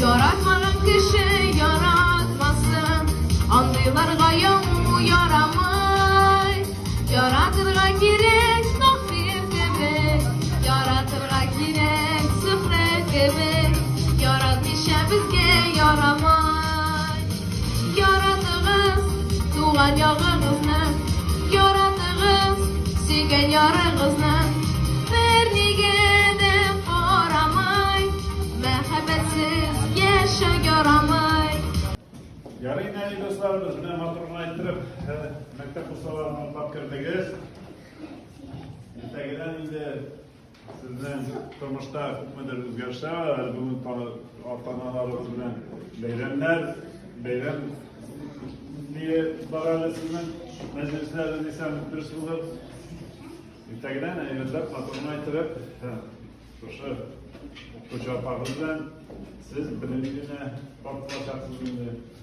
Яратмаган кеше яратмасын, Андыйларга яну ярамый. Яратырга кирәк Таһир кебек, Яратырга кирәк Зөһрә кебек, Яратмыйча безгә ярамый. Яратыгыз туган ягыгызны, Яратыгыз сөйгән ярыгызны, Бернигә дә карамый, Мәхәббәтсез яшәү ярамый. Ярый, нәни дусларыбыз, менә матур гына иттереп, мәктәп курсларын атлап кердегез. Иртәгедән инде сезнең тормышта күпмедер үзгәрешләр бар. Әле бүген ата-аналарыгыз белән бәйрәмнәр, бәйрәм ние бар әле сезнең мәҗлесләр дисәм дөрес булыр. Иртәгедән әйбәтләп, матур гына иттереп, шушы укытучы апагыз белән сез белем иленә тартылачаксыз инде.